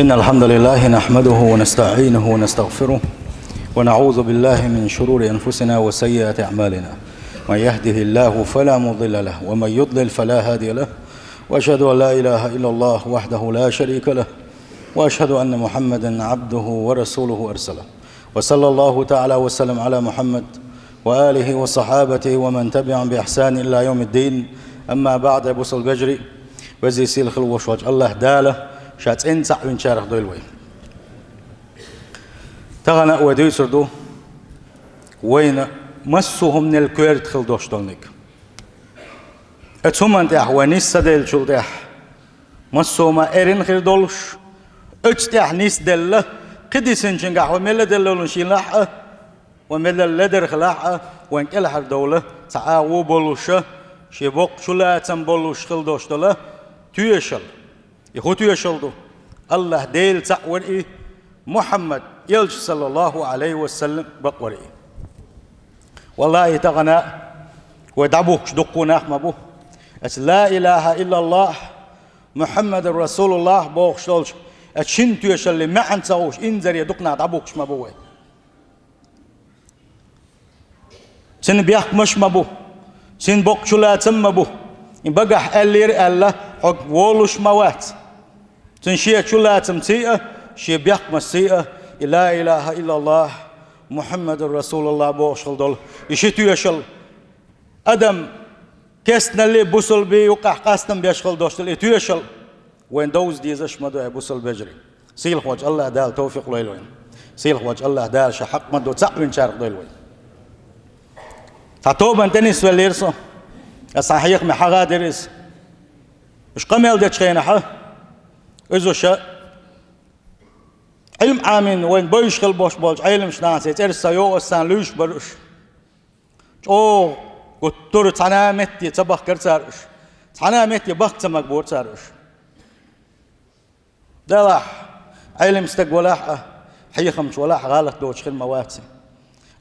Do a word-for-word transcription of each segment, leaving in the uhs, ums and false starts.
إن الحمد لله نحمده ونستعينه ونستغفره، ونعوذ بالله من شرور أنفسنا وسيئات أعمالنا. من يهده الله فلا مضل له، ومن يضلل فلا هادي له. وأشهد أن لا إله إلا الله وحده لا شريك له، وأشهد أن محمدا عبده ورسوله أرسله. وصلى الله تعالى وسلم على محمد وآله وصحابته ومن تبعهم بإحسان إلى يوم الدين. أما بعد، бусалба вежарий, веза-сийлахь хила волаш волчу АллахӀ Дала Ша цӀена цхьаъ винчарах дойла вай. Тахана а вай дуьйцур ду вайна массо а хӀуманел коьрта хила долуш долниг. Оцу хӀуманна тӀехь вай нис ца деллачул тӀехь, массо а ма эрна хир долуш, оцу тӀехь нис делла, кхин дисинчуьнгахь вай мел делла долун шийлахь а, вай мел ледар хилахь а, вайн кӀелхьардовла цхьа агӀо болуша, шен боккха чулацам болуш хила долуш долу тоьшалла. И хӀун тоьшалла ду? АллахӀ Дела цхьаъ вара и, Мухьаммад элча, саллаллаху Ӏалайхи ва саллам, бакъ вара и. ВаллахӀи, тахана вай дӀабухкуш дуккха нах ма бу оцу «Ла илахӀа иллаллахӀ, Мухьаммадур РасулуллахӀ» бохуш долчу оцу шина тоьшаллин маьӀна ца хууш, инзаре дукха нах дӀабухкуш ма бу вай. Цуьнан бехкамаш а ма бу, цуьнан боккха чулацам а ма бу. И багахь аьллера аьлла, хьо волуш ма вац. Цуьнан шен чулацамций а, шен бехкамашций а, и «Ла илахӀа иллаллахӀ, Мухьаммадур РасулуллахӀ» бохуш хила долу и ши тоьшалла, адам кестналле бусалбе юкъахь къастам беш хила долуш долу и тоьшалла вайн довза дезаш ма ду, ай бусалба вежарий. Сийлахьчу АллахӀ Дала тавфикъ лойла вайна. Сийлахьчу АллахӀ Дала Ша хьакъ ма ду цхьаъ винчарах дойла вай. Цхьа тобанна тӀе нисвеллера со. Аса хьехаме хьагӀа дира иза. Уьш къамел дечу хенахь, иза ша Ӏилма Ӏамийна вайна бевзаш хила бош болчу Ӏеламчу нахаца цӀерца йогӀу аса, царна луьйш бара уьш. ЧӀогӀа гуттара цхьана а метте ца бахкара цара уьш. Цхьана а метте бахка ца магабора цара уьш. Делахь, Ӏелам стаг валахь а, хьехамча валахь а, гӀалат доцуш хир ма вац.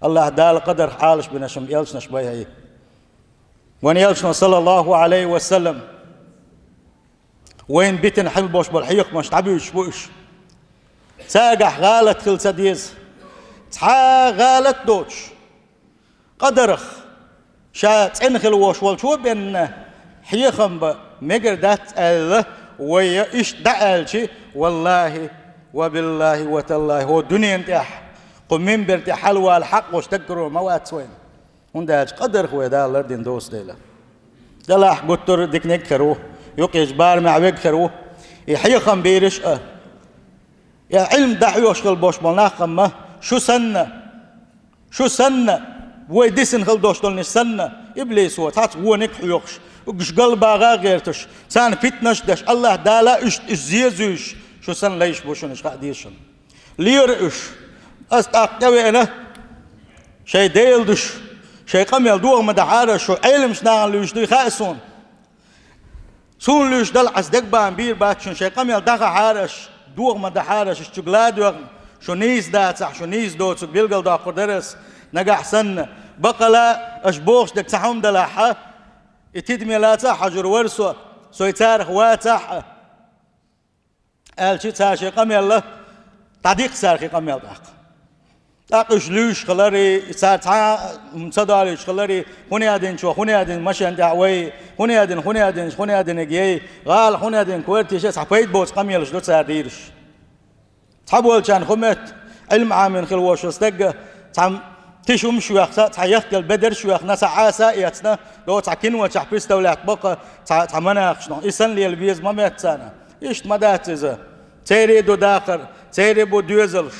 АллахӀ Дала къадарх Ӏалаш бинарш-м элчанаш бай хьай. Вайн элчано, саллаллаху Ӏалайхи ва саллам, вайна битина хьал бош болу хьехамаш дӀабуьйцуш бу уьш. Цаьргахь гӀалат хила ца деза. Цхьа а гӀалат доцуш, къадарх ша цӀена хила вош волчо бен хьехам бан мегар дац аьлла, вай иштта дӀааьлчи, валлахӀи, ва биллахӀи, ва таллахӀи, хӀо дуьнен тӀехь, кху минбар тӀе хьалавала хьакъ волуш даггаро ма вац вайна. ХӀунда аьлча къадарх вай Дала лардина доцу дела. Делахь гуттара диканиг а хир ву, юкъечу барамехь вега хир ву. И хьехам бийраш а, я Ӏилма дӀахьоьхуш хила бош болу нах-м ма, шу санна, шу санна, вай дисина хила дош долниш санна, иблисо цхьацца вониг а хьоькхуш, уьш галбагӀа а гӀерташ, царна питнаш а деш, АллахӀ Дала уьш, уьш зезуьйш, шу санна лайш бу шуна, уьш хаа деза шуна. Лера уьш. Ас тӀаккха тӀевеана, шайн Дела душ, шайн къамел догӀа ма дахьара шу, Ӏеламчу нахана луьйш дуй хаьа суна. Суна луьйш дала ас дегабан бийр бац шуна, шайн къамел дахахьара аш, догӀа ма дахьара аш, аш чуьга ла доьгӀна, шу нийса дацахь, шу нийса доцург билгалдоккхур дара ас, нагахь санна. Бакъала аш бохуш дерг цхьа хӀума далахьа, и тидаме лаца а хьажур вара со, со и царах вацахь а. Аьлча цара шайн къамелла дӀадиккха цара хи къамел тӀаккха. ТӀаккха уьш луьйш хилари, цара цхьа а ца долуьйтуш хилари, хӀун а динчо, хӀун а дина машен тӀехь вай, хӀун а дина, хӀун а динчу, хӀун а диниг яй, гӀала хӀун а дина квартиша, цхьа пайда боцу къамелаш ду цара дийраш. Цхьаболчарна хӀун моьтту, Ӏилма Ӏамийна хила вош волу стагга, цхьа тиша хӀумаш а йоьхна, цхьа яхкал бедарш а йоьхна, цхьа Ӏаса а эцна, до цхьа киночехь представлять баккха, цхьа, цхьа манакхаш нах. И санна лела беза ма моьтту царна. Иштта ма дац иза. Церан ду дахар, церан бу доьзалш.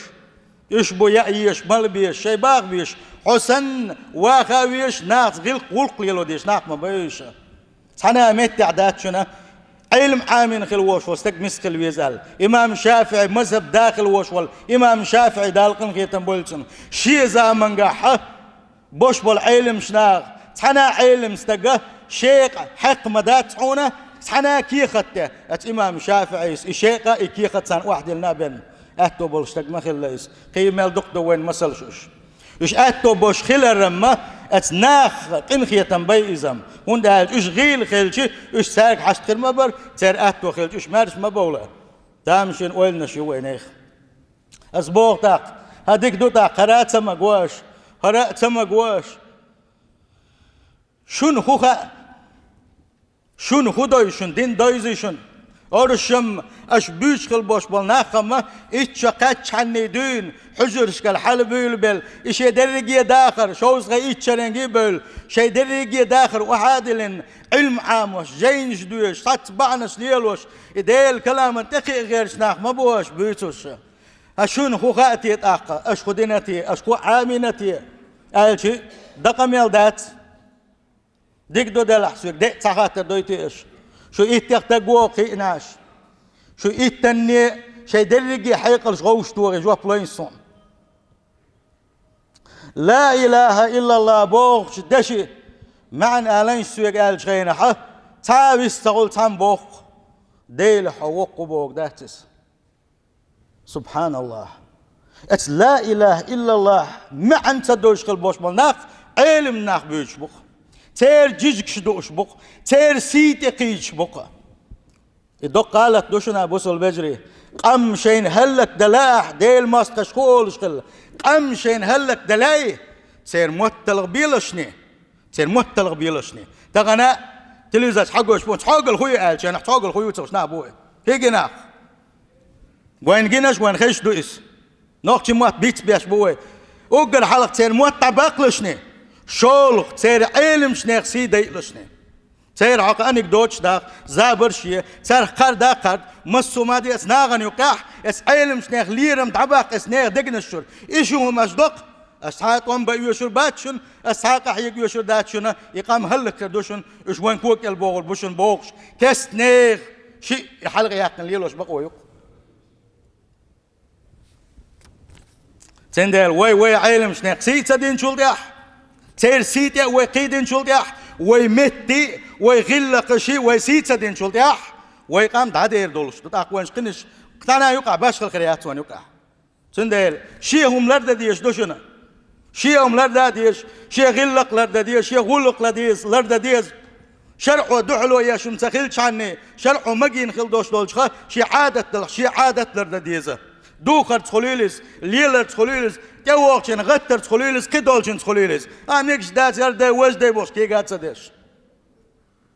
Уьш бу яа езаш, мала безаш, шайн баха безаш. Хьо санна ваха везаш, нахаца гӀиллакх, гӀуллакх лело дезаш нах ма бай уьш. Цхьана а меттехь дац шуна, Ӏилма Ӏамийна хила вош волу стаг миска хила веза аьлла. Имам ШафиӀи мазхӀаб да хила вош волу, имам ШафиӀи, Дала къинхетам бойла цунна. Шен замангахьа бош болу Ӏеламчу наха, цхьана а Ӏелам стага шекъа хьекха ма дац хьуна, цхьана а кехат де. Оцу имам ШафиӀис и шекъа, и кехат царна охьадиллина а бен. Аьтто болуш стаг ма хилла иза. Кхин мел дукха ду вайн масалш уьш. Уьш аьтто болуш хиларан ма, оцу наха къинхетам бай иза-м. ХӀунда аьлча уьш гӀийла хилча, уьш цаьрга хьашт хир ма бара, церан аьтто хилча, уьш маьрша ма бовла. Тамашийна ойланаш ю вайнех. Ас боху тӀаккха, хӀан дика ду тӀаккха, хӀара а ца магош, хӀара а ца магош. Шуна хӀун хаьа? Шуна хӀун дойзу шуна? Дин дойзий шуна? Оршам аша буьйцуш хила бош болу нах-м итт шо кхаьччхьанний дуьйна, хьуьжаршкара хьала буьйлабелла, и шен дерриге а дахар, шовзткъе итт шеренга а бевлла, шайн дерриге а дахар охьа а диллина, Ӏилма Ӏамош, жайнаш доьшуш, цхьацца бахьанаш лелош, и Делан каламан тӀекхиа гӀерташ нах ма бу аша буьйцуш. ХӀан шуна хӀун хаьа те тӀаккха, аша хӀун дина те, аша хӀун Ӏамийна те? Аьлча, дакъа мел дац. Дика ду делахь соьга, деа цхьа хаттар дойту аша. Шу иттех стаг вогӀу кхиъна аша. Шу иттанне шайн дерриге хьекъалш гӀовшаш тухий жоп лойна суна. Ла илаха иллаллах бохучу деши маьӀна аланаш соьга аьллачу хенахь, цхьа а вист ца хуьлу цхьамма боху: «Дела, хьо воккха ву», — боху дац иза. Субханаллах. Эцу ла илаха иллаллах маьӀна ца дойзуш хила бош болу нах Ӏелам нах буьйцуш бу-кх. Церан жижигаш дууш бу-кх, церан сий тӀе кхийдаш бу-кх. И доккха гӀалат ду шуна, бусалба вежарий. Къам шайна хӀаллакдан лаахь, Делан мостагӀаша хӀун олуш хилла? Къам шайна хӀаллакдан лаахь, церан мотталгӀа белашний, церан мотталгӀа белашний. Тахана телевизорца хьагойтуш бу, цхьогал хӀун ю аьлча, цхьогал хӀун ю ца хууш нах бу вай. ХӀиги нах. Вайна гинарш, вайна хезаш ду иза. Нохчийн мотт бицбеш бу вай. Уггар хьалха церан мотт дӀабаккхалашний, шолгӀа церан Ӏеламчу нехан сий дайалашний. Церан хьокху анекдоташ даха, забарш е, царах кхарда а кхарда, массо а ма де эцу нахана юккъехь, эцу Ӏеламчу нехан лерам дӀабаккха эцу нехан дегнаш чуьра. И шун хӀумаш доккху, ас цхьа а тӀом бан оьшур бац шуна, ас цхьа а къахьега оьшур дац шуна, и къам хӀаллакьхир ду шуна, уьш вайн когал богӀур бу шуна бохуш, кестнех шиъ и хьалха яьккхина лелош бакъо ю-кх. Цундела вай, вай Ӏеламчу нехан сий ца динчул тӀаьхьа, церан сий тӀе а вай кхийдинчул тӀаьхьа, вай меттий, вай гӀиллакхаший вай сий ца динчул тӀаьхьа, вай къам дӀадер долуш ду. ТӀаккха вайна кхинаш кхана юкъахь башхалла хир яц вайна юкъахь. Цундела шен хӀума лардан дезаш ду шуна. Шен хӀума лардан дезаш, шен гӀиллакх лардан дезаш, шен гӀуллакх ла деза, лардан деза. ШарӀо дуьхьало еш хӀума ца хилчхьанний, шарӀо магийна хила долуш долчуха, шен Ӏадат далахь, шен Ӏадат лардан деза. Духарца хуьлийла иза, леларца хуьлийла иза, тӀевогӀучун гӀаттарца хуьлийла иза, кхидолчуьнца хуьлийла иза. А, мегаш дац, яра дай, важа дай бохуш кега а ца деш.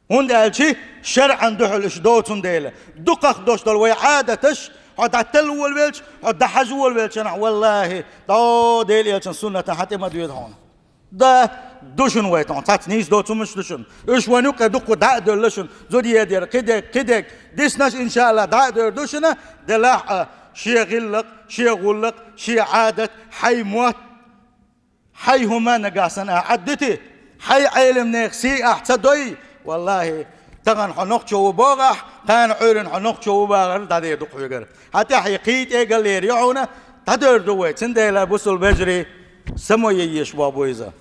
ХӀунда аьлча шарӀан дуьхьал уьш доцун дела. Дукхах долуш долу вай Ӏадаташ, хьо дӀаталла волавелча, хьо дӀахьажа волавелча, валлахӀи, дӀо Делан элчан суннатан хьан тӀе ма доьду хьуна. Да, ду шуна вай тхьуна, цхьацца нийса доцумаш ду шуна. Уьш вайн юккъе дуккха дӀа а девлла шуна, зуда едера, кхидерг, кхидерг. Диснарш, иншааллах, дӀа а девр ду шуна, делахь а шен гӀиллакх, шен гӀуллакх, шен Ӏадат, хьайн мотт. Хьайн хӀума нагахь санна ахь Ӏаддити, хьайн Ӏеламнех сий ахь ца дой, валлахӀи, тахана хьо нохчо ву бохахь, кхана Ӏуьйранна хьо нохчо ву бахар дӀадер ду хьоьгара. Хьан тӀехь и кхий тӀе а галлера ю хьуна, дӀадер ду вай, цундела бусалба вежарий, самое еш боху бу иза.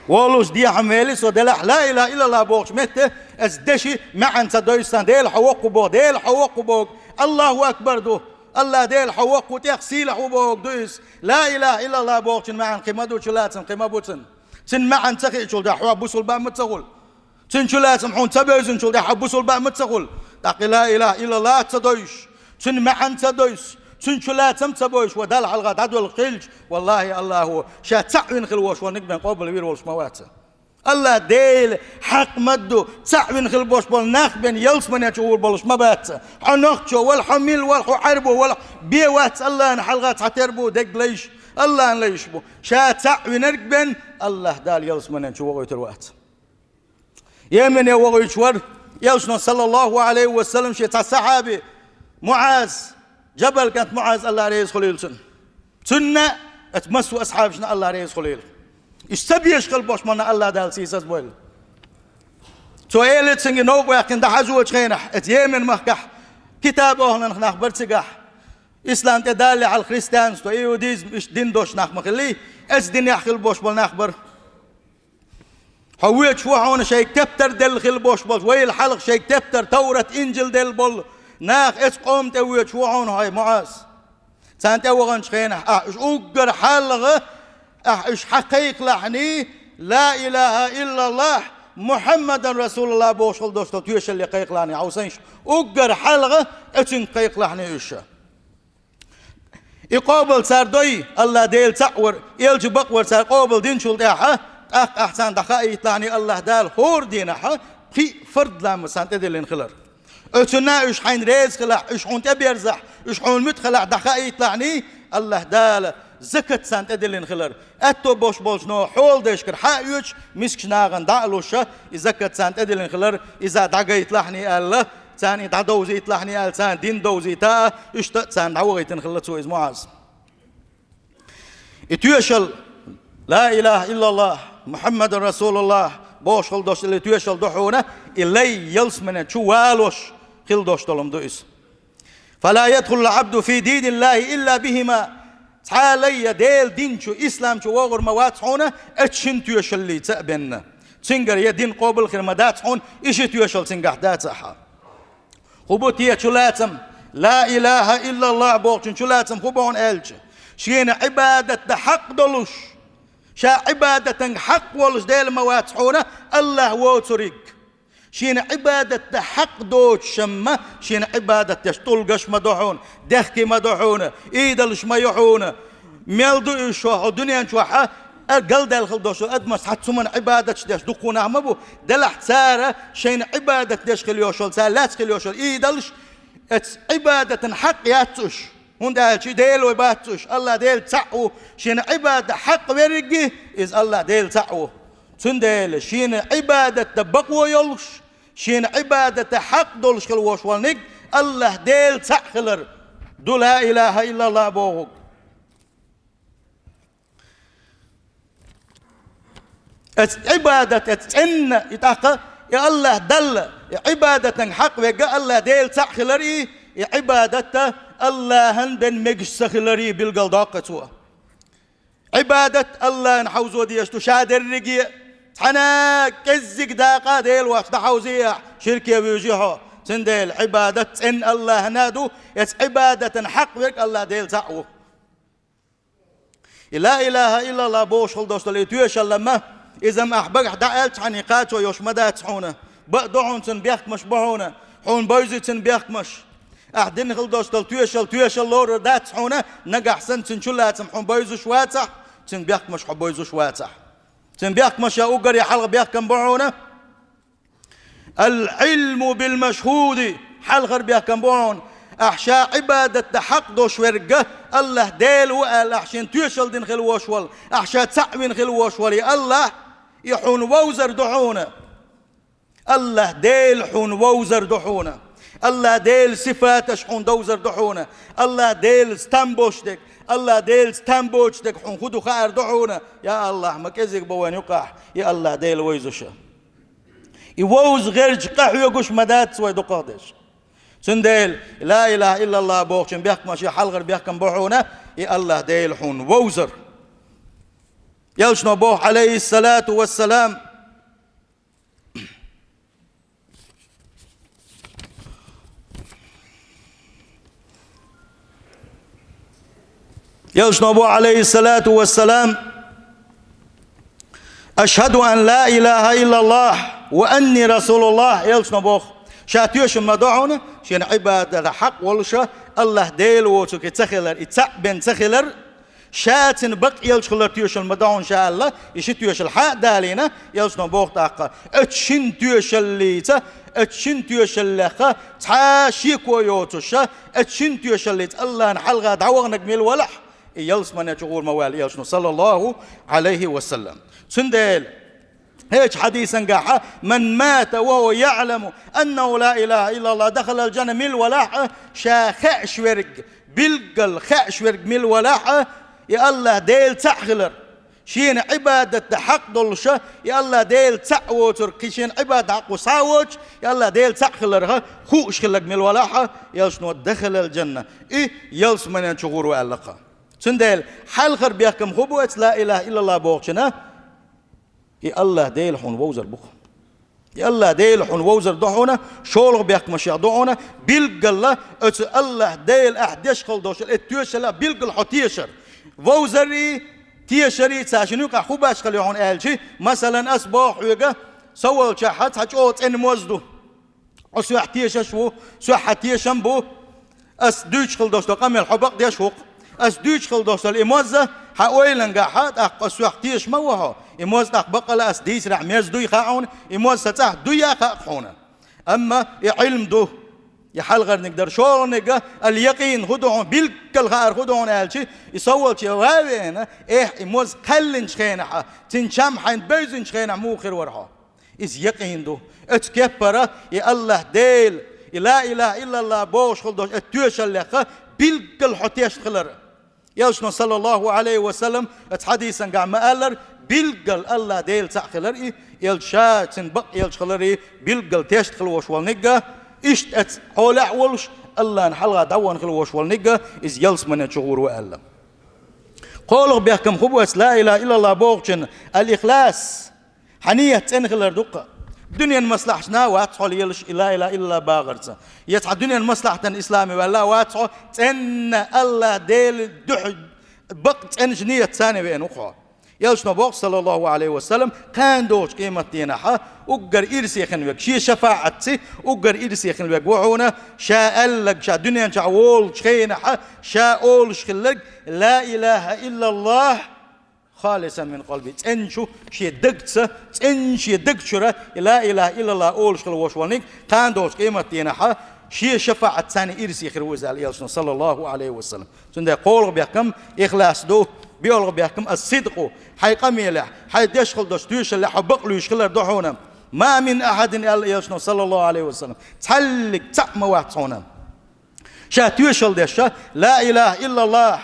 Волуш дехьа мели со делахь ла илаха иллаллах бохучу метте, ас деши маьӀна ца дойссан, Дела хьо воккху боху, Дела хьо воккху боху, Аллаху акбар ду. Аллах Дела хьо воккху, тӀех сийлахь ву боху ду иза. Ла илаха иллаллах бохучун маьӀна кхин ма ду, чулацам кхин ма бу цун. Цун маьӀна ца хиъчул тӀаьхьа хьо бусулба ма ца хуьлу. Цун чулацам хьуна ца бевзинчул тӀаьхьа хьо бусулба ма ца хуьлу. ТӀаккха ла илаха иллаллах ца дойш, цун маьӀна ца дойш, цун чулацам ца бойш, ва Далла хьалха дӀадолу хилча, валлахӀи, Аллаху ша цхьаъ вина хила вош волниг бен къобал вийр волуш ма вац. Аллах Дела хьакъ ма ду, цхьаъ вина хила бош болу нах бен ялсмане чу гӀур болуш ма бац. Хьо нохчо вала, хьо мила вала, хьо Ӏаьрбо вала, бен вац, Аллахьна хьалха цхьатера бу дегга лайш, Аллахьна лайш бу. Ша цхьаъ винарг бен Аллах Дала ялсмане чу вохуьйтур вац. Йемене вохуьйтуш вара, элчано, саллаллаху Ӏалайхи ва саллам, шен цхьа сахьаби, МуӀаз, Джабал кӀант МуӀаз, Аллах реза хуьлийла цунна. Цунна а, оцу массо а асхьабашна Аллах реза хуьлийла. Иштта ца безаш хила бош ма-н Аллах Дала сийсаз бойла. Цо элира цуьнга новкъа ваьккхина дӀахьажочу хенахь, оцу Йемен махкахь китаб охланах нах бара цигахь. Ислам тӀе далале хьалха христианство, иудизм, иштта дин долуш нах ма хиллий, оцу динехь хила бош болу нах бара. Хьо воьдуш ву хьуна шайга тептар делла хила бош болчу, вайл хьалха шайга тептар, Таврат, Инжил делла болу наха, оцу къоман тӀе воьдуш ву хьуна хьо, МуӀаз. Царна тӀе ваханчу хенахь, ахь уьш уггар хьалха, ахь уьш хьан кхайкхалахьний, ла илаха иллаллах, «Мухьаммадан Расулуллах» бохуш хила долуш долу тоьшалле кхайкхалахьний, хьовсийша, уггар хьалха оьцуьнга кхайкхалахьний уьш. И къобал цара дой, Аллах Дела цхьаъ вар, элча бакъвар цара къобал динчул тӀаьхьа, тӀаккха ахь царна дӀахаийталахьний Аллах Дала хӀора дийнахьа пхиъ фард ламаз царна тӀедиллина хилар. Оьцунна уьш хьайна реза хилахь, уьш хьуна тӀеберзахь, уьш хьуна муьтӀахь хилахь дӀахаийталахьний, Аллах Дала закат царна тӀедиллина хилар. Аьтто болуш болчу нохчо хьолдешкара хьа а оьцуш, мискачу нахана дӀа а луш, и закат царна тӀедиллина хилар, иза дӀагайталахьний аьлла, царна и дӀадовзийталахьний аьлла, царна дин довзийта а, иштта а царна дӀавахийтина хилла цо иза МуӀаз. И тоьшалла, «Ла илаха иллаллах, Мухьаммадан Расулуллах» бохуш хила долуш долу и тоьшалла ду хьуна, и лай ялсамане чу валош хила долуш долу хӀума ду иза. «Фала ядхулул абду фи диниллахи илла бихима». Цхьа а лай я Делан дин чу, ислам чу вогӀур ма вац хьуна, оцу шина тоьшаллица а бен. Цуьнгара я дин къобал хир ма дац хьуна, и ши тоьшалла цуьнгахь дацахь. ХӀун бу те чулацам, «Ла илаха иллаллах» бохучун чулацам хӀун бу хьуна аьлча, шена Ӏибадат дан хьакъ долуш, ша Ӏибадатан хьакъ волуш Дела ма вац хьуна, Аллах воцург. Шена Ӏибадат дан хьакъ доцуш амма, шена Ӏибадат деш тӀулгаш ма ду хьуна, дехке ма ду хьуна, идолаш ма ю хьуна. Мел ду уьш хьо, хьо дуьнен чохь а, а, галдаьлла хила долуш долу адамаш цхьацца хӀуманна Ӏибадаташ деш дукха нах ма бу, делахь цара шайна Ӏибадат деш хила йолуш йолу, цара лаьцна хила йолуш йолу идолаш, оцу Ӏибадатан хьакъ яц уьш. ХӀунда аьлча и Дела вай бац уьш, Аллах Дела цхьаъ ву, шена Ӏибадат дан хьакъ верриге, иза Аллах Дела цхьаъ ву. Цундела шена Ӏибадат дан бакъо йолуш, шена Ӏибадат дан хьакъ долуш хила волуш волниг, Аллах Дела цхьаъ хилар ду, «Ла илаха иллаллах» бохург. Оцу Ӏибадат, оцу цӀенна и тӀаккха, и Аллах Далла, и Ӏибадатан хьакъ верг Аллах Дела цхьаъ хилар и, и Ӏибадат Аллахьан бен мегаш ца хилар и билгал доккху цо. Ӏибадат Аллахьан хьовзо дезаш ду ша дерриге а, цхьана кӀеззиг дакъа а Дела воцчу дӀахьовзий ахь, ширке вуьйжий хьо. Цундела Ӏибадат цӀенна Аллахьана а ду, оцу Ӏибадатан хьакъ верг Аллах Дела цхьаъ ву. И «Ла илаха иллаллах» бохуш хила долуш долу и тоьшалла ма, иза-м ахь багахь дӀааьлчхьана и кхачо йолуш ма дац хьуна. Бакъ ду хьуна цуьнан бехкамаш бу хьуна, хьуна бевзий цуьнан бехкамаш. Ахь дина хила долуш долу тоьшалла, тоьшалла лорур дац хьуна, нагахь санна цуьнан чулацам хьуна бевзаш вацахь, цуьнан бехкамаш хьо бевзаш вацахь. Цуьнан бехкамаша уггаре хьалха бехкам бу хьуна. «Ал-Ӏилму бил-машхуди», хьалхара бехкам бу хьуна. Ахь ша Ӏибадат дан хьакъ долуш верг Аллах Дела ву аьлла, ахь шена тоьшалла дина хила волуш волу, ахь ша цхьаъ вина хила волуш волу и Аллах, и хьуна вовзар ду хьуна. Аллах Дела хьуна вовзар ду хьуна. Аллах Делан сифаташ хьуна довзар ду хьуна. Аллах Делаца там болуш дерг, Аллах Делаца там боцуш дерг хьуна хӀун ду хаар ду хьуна. Я Аллах, ма кӀезиг бу вайн юкъахь и Аллах Дела вевзаш. И вовза гӀерташ къахьоьгуш ма дац вай дукхахдерш. Цундела «Ла илаха иллаллах» бохучун бехкамаша хьалхара бехкам бу хьуна, и Аллах Дела хьуна вовзар. Элчано боху, Ӏалайхиссалату вассалам, Элчано боху, Ӏалайхиссалату вассалам: «Ашхаду ан ла илаха иллаллах ва анни расулуллах», — Элчано боху. Ша тоьшалла ма ду хьуна, шена Ӏибадат дан хьакъ волуша Аллах Дела воцург ца хилар, и цхьаъ бен ца хилар, ша цуьнан бакъ элча хилар тоьшалла ма ду хьуна ша аьлла, и ши тоьшалла хьа а далийна, Элчано боху тӀаккха: «Оцу шина тоьшаллица, оцу шина тоьшаллеха цхьа а шеко йоцуша, оцу шина тоьшаллица Аллахьан хьалха дӀаваханарг мила валахь, и ялсамане чу гӀур ма ваьлла», — Элчано, саллаллаху Ӏалайхи ва саллам. Цундела хӀечу хьадисангахьа: «Ман мата ва хува яӀламу аннаху ла илаха иллаллах дахалал жанна», мила валахь а, ша хаьаш верг, билггал хаьаш верг мила валахь а, и Аллах Дела цхьаъ хилар, шена Ӏибадат дан хьакъ долуша, и Аллах Дела цхьаъ воцург, кхин шена Ӏибадат хьакъ ву схьа а воцуш, и Аллах Дела цхьаъ хиларха хууш хилларг мила валахь а, Элчано: «Дахалал жанна», и ялсамане чу гӀур ву аьлла-кха. Цундела хьалхара бехкам хӀун бу оцу ла илаха иллаллах бохучунна? И Аллах Дела хьуна вовзар бу-кх. И Аллах Дела хьуна вовзар ду хьуна, шолгӀа бехкамашех ду хьуна, билггала оцу Аллах Дела ахь деш хила долуш, и тоьшалла билггала хьо тешар. Вовзарий, тешарий цхьа шина юкъахь хӀун башхалла ю хьуна аьлчи, масалан, ас боху хьоьга, Со волчохь цхьа чӀогӀа цӀена моз ду. Хьо сох тешаш ву, сох хьан тешам бу. Ас дуьйцуш хила долуш долу къамел хьо бакъдеш ву-кх. Ас дуьйцуш хила долуш долу и моз хьан ойлангахь, тӀаккха ас сох тешаш ма ву хьо. И моз тӀаккха баккъала ас дийцарехь мерза дуй хаьа хьуна, и моз сан цӀахь дуй а хаьа хьуна. Амма и Ӏилма ду, и хьалхарниг дара, шолгӀаниг а, ал-якъин хӀун ду хьуна, билггал хаар хӀун ду хьуна аьлча, и со волчу ван а веана, эхь, и моз кхаьллинчу хенахь, цуьнан чам хьайна бевзинчу хенахь муха хир вара хьо? Иза якъин ду. Оцу кеппара и АллахӀ Дела, и ла илаха иллаллахӀ бохуш хила долуш, оцу тоьшаллех билггал хьо тешна хилар. Элчано, саллаллаху Ӏалайхи ва саллам, оцу хьадисангахь ма-аллара, билггал АллахӀ Дела цхьаъ хилар и, элча ша цуьнан бакъ элча хилар и, билггал тешна хила волуш волниг а, иштта оцу хьолехь а волуш, АллахӀна хьалха дӀавахана хила волуш волниг а, иза ялсамане чу гӀур ву аьлла. КхоалгӀа бехкам хӀун бу оцу ла илаха иллаллахӀ бохучун? Ал-ихлас. Хьан ният цӀена хилар ду-кх. Дуьненан маслахьчунна вац хьо лелаш и ла илаха иллаллахӀ бахарца. Я цхьа дуьненан маслахьтана исламе ваьлла вац хьо, цӀенна АллахӀ Делан дуьхьа бакъ цӀеначу ниятца веана ву-кх хьо. Элчано боху, саллаллаху Ӏалайхи ва саллам, кхана догӀучу къематдийнахь уггар ирсе хин верг, шен шафаӀатца уггар ирсе хин верг ву хьуна, ша аьлларг, ша дуьнен чохь волучу хенахь ша олуш хилларг, ла илаха иллаллахӀ, халисан мин къалби, цӀеначу шен дагца, цӀена шен даг чуьра и ла илаха иллаллахӀ олуш хила волуш волниг, кхана догӀучу къематдийнахь шен шафаӀатца ирсе хир ву иза аьлла Элчано, саллаллаху Ӏалайхи ва саллам. Цундела кхоалгӀа бехкам ихлас ду, боьалгӀа бехкам ас-сидкъу, хьайн къамелехь, хьайн деш хила долчу тоьшаллехь хьо бакълуьйш хилар ду хьуна. Ма мин ахьадин, аьлла Элчано, саллаллаху Ӏалайхи ва саллам, цхьаллиг цхьаъ ма вац хьуна. Ша тоьшалла деш, ша ла илаха иллаллахӀ,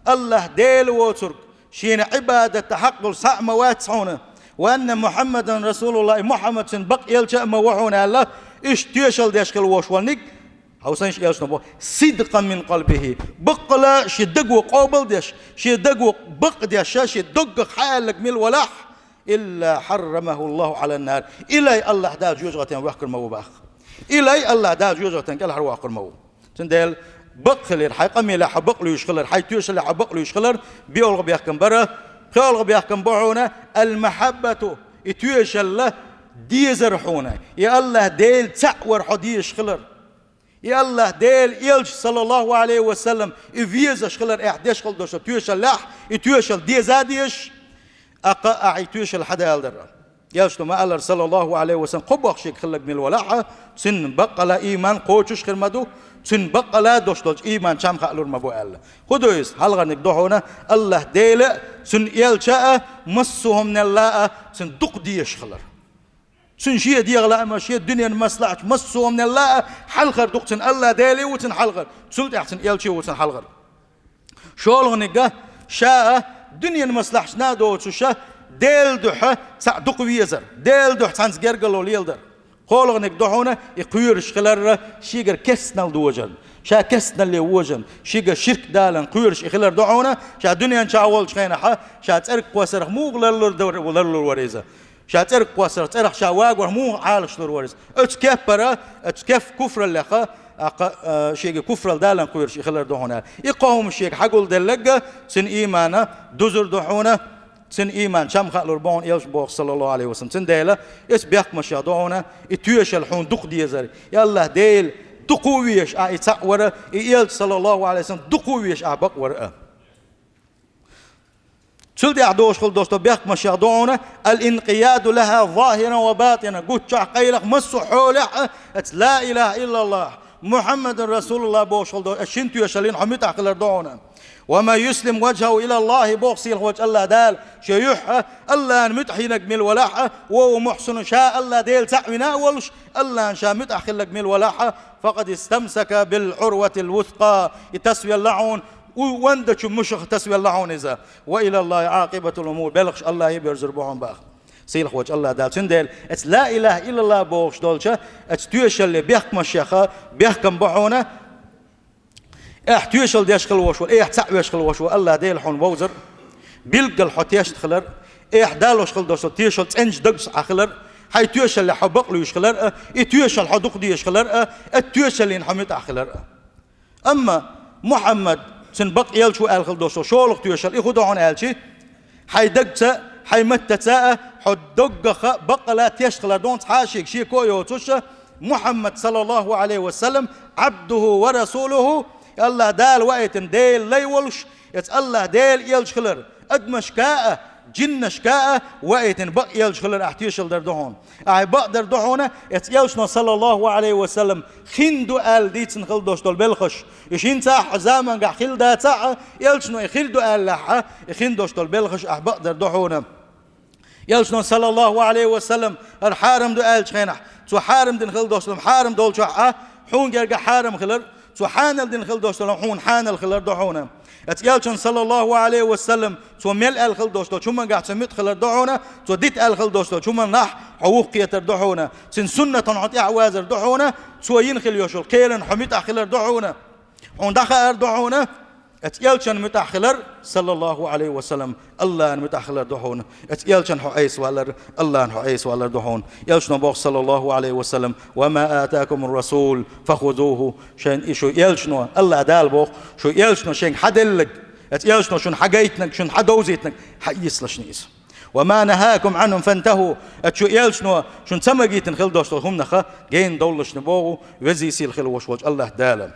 АллахӀ Дела воцург, шена Ӏибадат дан хьакъ долуш цхьаъ ма вац хьуна, ва анна Мухьаммадан расулуллахӀ, и Мухьаммад цуьнан бакъ элча а ма ву хьуна аьлла, иштта тоьшалла деш хила волуш волниг, хьовсийша, Элчано боху, сидкъан мин къалбихӀ, баккъала шен даго къобал деш, шен даго бакъдеш, шен доггах хьаьллаг мила валахь, илла хьаррамахӀуллахӀу Ӏалан-нар, илай АллахӀ Дала жоьжахатин вохкур ма ву боху. Илай АллахӀ Дала жоьжахатин кӀелхьарвоккхур ма ву. Цундела бакъ хилар, хьайн къамелехь хьо бакълуьйш хилар, хьайн тоьшаллехь хьо бакълуьйш хилар, боьалгӀа бехкам бара, пхоьалгӀа бехкам бу хьуна, ал-махьаббату, и тоьшалла дезар хьуна, и АллахӀ Дела цхьаъ вар хьо дезаш хилар. И АллахӀ Дела, элча, саллаллаху Ӏалайхи ва саллам, и везаш хилар, эхь, деш хила долчу тоьшаллехь, и тоьшалла деза а дезаш, а кхаъ ахь и тоьшалла хьадала дара. Элчано ма-аллара, саллаллаху Ӏалайхи ва саллам, кхо боху шега хилларг мила валахь а, цуьнан баккъала ийман кхочуш хир ма ду, цуьнан баккъала дош долчу ийман чам хаалур ма бу аьлла. ХӀун ду иза? Хьалхарниг ду хьуна, АллахӀ Дела а, цуьнан элча а, массо а хӀуманал а цуьнан дукха дезаш хилар. Цуьнан шен дегӀан лаам а, шен дуьненан маслахьчу массо а хӀуманал а хьалхара ду-кх цуьнан, АллахӀ Дела а ву цуьнан хьалхара, цул тӀаьхьа цуьнан элча а ву цуьнан хьалхара. ШолгӀаниг а, ша а дуьненан маслахьчунна доцуш а, Делан дуьхьа цхьаъ дукха везар, Делан дуьхьа цхьаьнца гергарло леладар. КхоалгӀаниг ду хьуна и кхоьруш хилар а, шегара керстанал дожарна, ша керстаналле вожарна, шегара ширк даларна кхоьруш и хилар ду хьуна, ша дуьнен чохь волчу хенахь а, ша цӀерга кхоссарх муха ларлур дар-, ларлур вара иза? Ша цӀерга кхоссарх, цӀерах ша вагорх муха Ӏалашлур вара иза? Оцу кеппара, оцу кеф-, куфраллех а, а кха-, а, шега куфралла даларна кхоьруш и хилар ду хьуна аьлла. И кхо хӀума шега хьагулделларг а, цуьнан иймана дузур ду хьуна, цуьнан ийман чам хаалур бу хьуна, элчано боху, саллаллаху Ӏалайхи ва саллам. Цундела оцу бехкамашех ду хьуна и тоьшалла хьуна дукха дезар, и АллахӀ Дела дукха ву везаш ахь и цхьаъ вар а, и элча, саллаллаху Ӏалайхи ва саллам, дукха ву везаш ахь бакъ вар а. Цул тӀаьхьа догӀуш хила долчу бехкамашех ду хьуна, ал-инкъияду лаха захӀиран ва батӀинан, гуччохь, къайлаха, массо а хьолехь а, оцу ла илаха иллаллахӀ, Мухьаммадан расулуллахӀ бохуш хила долчу оцу шина тоьшаллина хьо муьтӀахь хилар ду хьуна. Ва ман юслим важхӀаху илаллахӀи, боху сийлахь волчу АллахӀ Дала, шен юьхь а АллахӀна муьтӀахь йинарг мила валахь а, ва хӀува мухьсинун, ша АллахӀ Дела цхьаъ вина а волуш, АллахӀна ша муьтӀахь хилларг мила валахь а, факъад истамсака бил-Ӏурватил-вускъа, и тасавелла хьуна, у-, вандачу мушах тасавелла хьуна иза. Ва илаллахӀи Ӏакъибатул-умур, белхаш АллахӀе а боьрзур бу хьуна боху сийлахь волчу АллахӀ Дала. Цундела оцу ла илаха иллаллахӀ бохуш долчу оцу тоьшалле бехкамашех а бехкам бу хьуна, ахь тоьшалла деш хила волуш ву, ахь цхьаъ веш хила волуш ву АллахӀ Дела хьуна вовзар, билггал хьо тешна хилар, ахь далош хила долуш ву тоьшалла цӀеначу дагца хьан хилар, хьайн тоьшаллехь хьо бакълуьйш хилар а, и тоьшалла хьо дукха дезаш хилар а, оцу тоьшаллина хьо муьтӀахь хилар а. Амма Мухьаммад, цуьнан бакъ элча ву аьлла хила долуш долу шолгӀа тоьшалла, и хӀун ду хьуна аьлча, хьайн дагца а, хьайн маттаца а Хьо доггаха бакъала тешхилар донца хьашиг шеко а йоцуша, Мухьаммад, саллаллаху Ӏалайхи ва саллам, Ӏабдуху ва расулуху, Аллах Дала ваийтина Дела лай волуш, эца Аллах Дела элча хилар, адамашка а, жиннашка а ваийтина бакъ элча хилар ахь тешал дар ду хьуна. Ахь бакъ дар ду хьуна, эца элчано, саллаллаху Ӏалайхи ва саллам, хин ду аьлла дийцина хила долуш долу белхаш. И шинца а хьо замангахь хила дацахь а, элчано и хир ду аьллахь а, и хин долуш долу белхаш ахь бакъ дар ду хьуна. Элчано, саллаллаху Ӏалайхи ва саллам, хӀара хьарам ду аьллачу хенахь, цо хьарам дина хила долуш долу хьарам долчохь а, хьуна герга хьарам хилар, цо хьанал дина хила долуш долу хьуна хьанал хилар ду хьуна. Эца элчано, саллаллаху Ӏалайхи ва саллам, цо мел аьлла хила долуш долу хӀумангахь цо муьтӀахь хилар ду хьуна, цо дита аьлла хила долуш долу хӀуманах хьо вухкхетар ду хьуна, цуьнан суннатана хьо тӀаьхьавазар ду хьуна, цо йина хила йолуш йолу кхелана хьо муьтӀахь хилар ду хьуна. Хьуна дӀахаар ду хьуна, эца элчан муьтӀахь хилар, саллаллаху Ӏалайхи ва саллам, Аллахьан муьтӀахь хилар ду хьуна, эца элчан хьо Ӏеса валар, Аллахьан хьо Ӏеса валар ду хьуна. Элчано боху, саллаллаху Ӏалайхи ва саллам: «Ва ма атакумур расул, фахузуху». Шайн и шу элчано, Аллах Дала боху, шу элчано шайга хьан деллаг, эца элчано шуна хьан гайтинаг, шуна хьан довзийтинаг, хьан ийсалашна иза. «Ва ма нахакум Ӏанху фантаху». Эца шу элчано шуна ца магийтина хила долуш долу хӀуманах гена довлалашна боху, везий сийлахь хила волуш волчу Аллах Дала.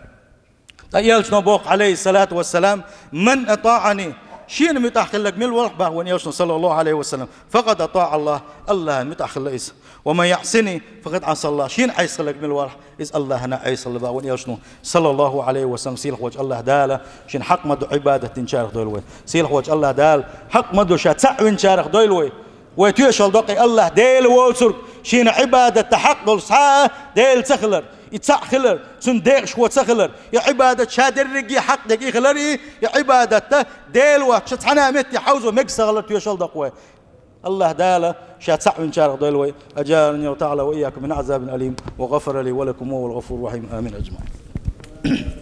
Ткъа элчано боху, Ӏалайхиссалату вассалам: «Ман атаӀани», шена муьтӀахь хилларг мила валахь боху вайн элчано, саллаллаху Ӏалайхи ва саллам, «факъад атаӀа Аллах», Аллахьан муьтӀахь хилла иза. «Ва ман яӀсини, факъад Ӏаса Аллах», шена Ӏеса хилларг мила валахь, иза Аллахьана Ӏеса хилла боху вайн элчано, саллаллаху Ӏалайхи ва саллам, сийлахь волчу Аллах Дала шена хьакъ ма ду Ӏибадат динчарах дойла вай. Сийлахь волчу Аллах Дала хьакъ ма ду ша цхьаъ винчарах дойла вай. Вай тоьшалла до-кх и Аллах Дела воцург, шена Ӏибадатта хьакъ долу цхьа а Дела ца хилар, и цхьаъ хилар, цунна декъашхо ца хилар, и Ӏибадат ша дерриге хьакъ дерг и хилар, и, и Ӏибадатта Дела воцчу цхьана а метте хьовзо мегаш ца хилар тоьшалла до-кх вай. Аллах Дала ша цхьаъ винчарах дойла вай. أجارني الله تعالى وإياكم من عذاب أليم وغفر لي ولكم وهو الغفور الرحيم. آمين أجمعين.